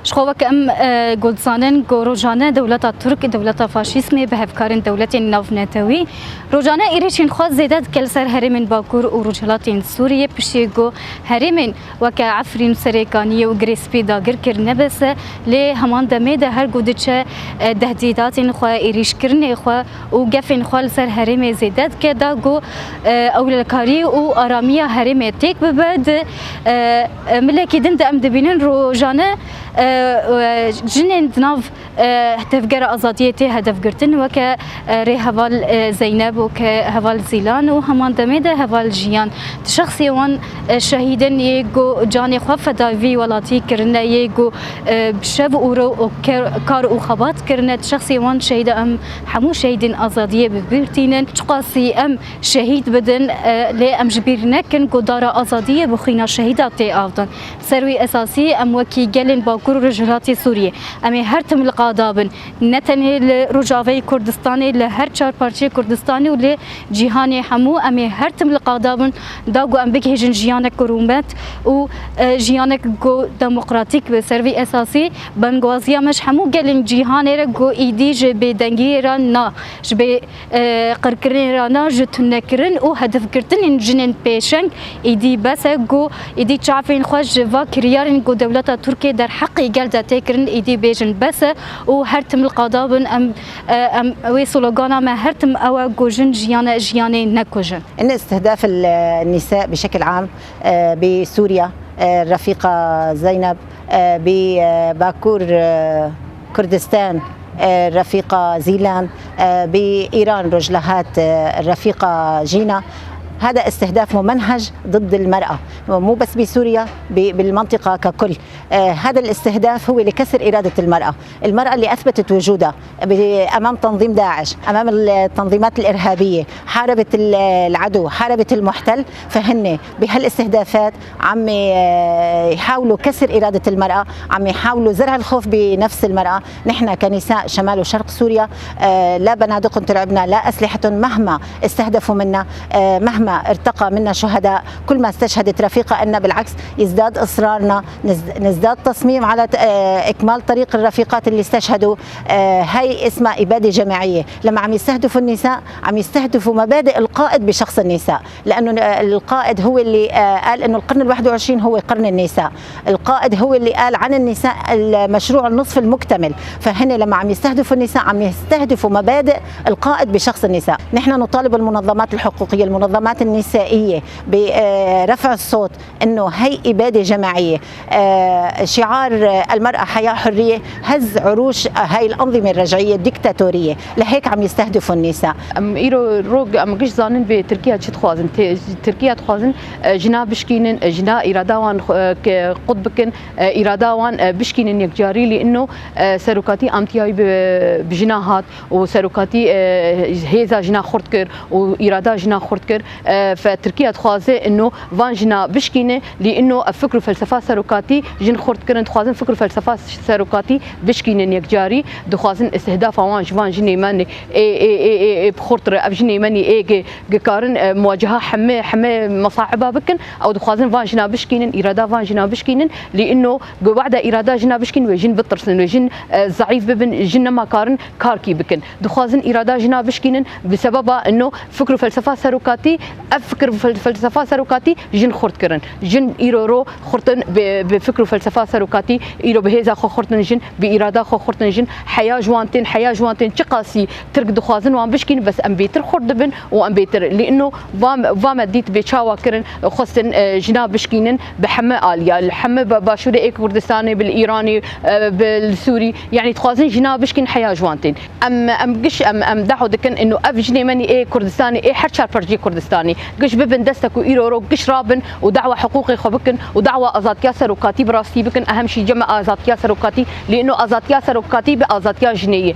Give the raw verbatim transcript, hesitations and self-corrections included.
Ji xwe weke em, e, ku dizanin ku rojane dewleta Tirk, dewleta faşîzmê bi hevkarên dewletên navnetewî rojane êrîşên xwe zêde dike li ser herêmên Bakur û Rojhilatên Sûriyê, piştî ku herêmên weke Efrîn, Serêkaniyê û Girê Spî dagir kirine bes e, lê heman demê de her ku diçe, e, tehdîdatên xwe, êrîşkirinê xwe û gefên xwe li ser herêmê zêde dike, da ku, e, ewlekarî û aramiya herêmê têk bibe. Di, e, e, milekî din de em dibînin rojane, e, e, jinên di nav, e, Tevgera Azadiyê tê hedefgirtin, weke, e, rêheval, e, Zeyneb û ke heval Zîlan û heman demê de heval Jiyan. Di şexsê wan, e, şehîdin yê ku canê xwe feda vî welatî kirine, yê ku, e, bi şev û ro û ke-, kar û xebat kirine, di şexsê wan şehîda em hemû şehîdên azadiyê bi bîr tînin. Çiqasî em şehîd bidin, e, lê em ji bîr nekin ku dara azadiyê bi xwîna şehîda tê avdan. Ser wî esasî em wekî gelên Bakur û Rojhilatê Sûriyê, em ê her tim li qada bin. Ne tenê li Rojavayê Kurdistanê, li her çar parçeyê Kurdistanê û li cîhanê hemû em ê her tim li qada bin, da ku em bigihêjin jiyanek ku rûmet û, e, jiyanek ku demokratîk be. Ser vî esasî bangwaziya me ji hemû gelên cîhanê re ku îdî ji bêdengiyê re na, ji bê, e, qirkirinê re na, ji tunekirin û hedefgirtinên jinên pêşeng îdî bes e, ku îdî çavên xwe ji va kiryarên ku dewleta Tirkiyê derheqê gel de tê kirin îdî bêjin bes e û her tim li qada bin. Em, e, em, wê slogana me her tim ew e ku jin jiyane, jiyanê nekujin. إن استهداف النساء بشكل عام، آه، بسوريا، آه، الرفيقة زينب، آه، بباكور، آه، كردستان، آه، الرفيقة زيلان، آه، بإيران روجلهات، آه، الرفيقة جينا. هذا استهداف ممنهج ضد المرأة، مو بس بسوريا، ب-، بالمنطقة ككل. آه، هذا الاستهداف هو لكسر إرادة المرأة، المرأة اللي أثبتت وجودها ب-، أمام تنظيم داعش، أمام التنظيمات الإرهابية، حاربت ال-، العدو، حاربت المحتل، فهن بهالاستهدافات عم، آه، يحاولوا كسر إرادة المرأة، عم يحاولوا زرع الخوف بنفس المرأة. نحن كنساء شمال وشرق سوريا، آه، لا بنادق ترعبنا، لا أسلحة مهما استهدفوا منا، آه، مهما ارتقى منا شهداء، كل ما استشهدت رفيقة إلنا بالعكس يزداد إصرارنا، نز-، نزداد تصميم على ت-، آه، إكمال طريق الرفيقات اللي استشهدوا. آه، هاي اسمها إبادة جماعية. لما عم يستهدفوا النساء، عم يستهدفوا مبادئ القائد بشخص النساء، لأنه القائد هو اللي، آه، قال إنه القرن الواحد وعشرين هو قرن النساء. القائد هو اللي قال عن النساء المشروع النصف المكتمل. فهن لما عم يستهدفوا النساء، عم يستهدفوا مبادئ القائد بشخص النساء. نحن نطالب المنظمات الحقوقية، المنظمات النسائية، برفع الصوت إنه هي إبادة جماعية. آه، شعار، آه، المرأة حياة حرية هز عروش، آه، هاي الأنظمة الرجعية الدكتاتورية. لهيك عم يستهدفوا النساء. Em îro rog em giş zanin bi Tirkiye çi dixwazin. Te-, Tirkiye dixwazin, e, jina bişkînin, e, jina îrada wan, e, ke qut bikin, e, îrada wan, e, bişkînin yekcarî. Lê ino, e, serokatî amtiyayî bi, bi jina hat û serokatî, e, hêza jina xurt kir û îrada jina xurt kir. E, fe Tirkiye dixwaze ino van jina bişkîne, lê ino ev fikr û felsefa serokatî jin xurt kirin, dixwazin fikr û felsefa serokatî bişkînin yekcarî, dixwazin îstihdafa wan ji van jinê me ê, ê, ê, ê, ê bi xurt re, ev jinê me nê ê gi, gi karin, e, muwaceha heme, heme mesaiba bikin, ew dixwazin van jina bişkînin, îrada van jina bişkînin, lê ino gi wehda îrada jina bişkîn wê jin bitirsin, wê jin, e, zeîf bibin, jin nema karin karkî bikin. Dixwazin îrada jina bişkînin, bi sebeba ino fikr û felsefa serokatî, ev fikr û fel-, felsefa serokatî jin xurt kirin. Jin îro ro xurtin bi, bi fikr û felsefa serokatî, îro bi hêza xwe xurtin jin, bi îrada xwe xurtin jin. Heya ji wan tên, heya ji wan tên, çiqasî Tirk dixwazin wan bişkînin, bes em bêtir xurt dibin û em bêtir. Lê ino va me, va me dît bê çawa kirin, xwestin, e, jina bişkînin bi heme aliya, li heme ba-, başûrê ê Kurdistanê, bi li Îranê, e, bi li Sûrî, yanî dixwazin jina bişkînin heya ji wan tên. Em, em giş, em, em daho dikin ino ev jinê me nî ê Kurdistanê, ê her çar parçeyê Kurdistanê, giş bibin destek û îro ro giş rabin û dawa hiqûqê xwe bikin û dawa azadkiya serokatî bi rastî bikin. Ehem şî cem e azadkiya serokatî, lê ino azadkiya serokatî bi azadkiya jinê ye.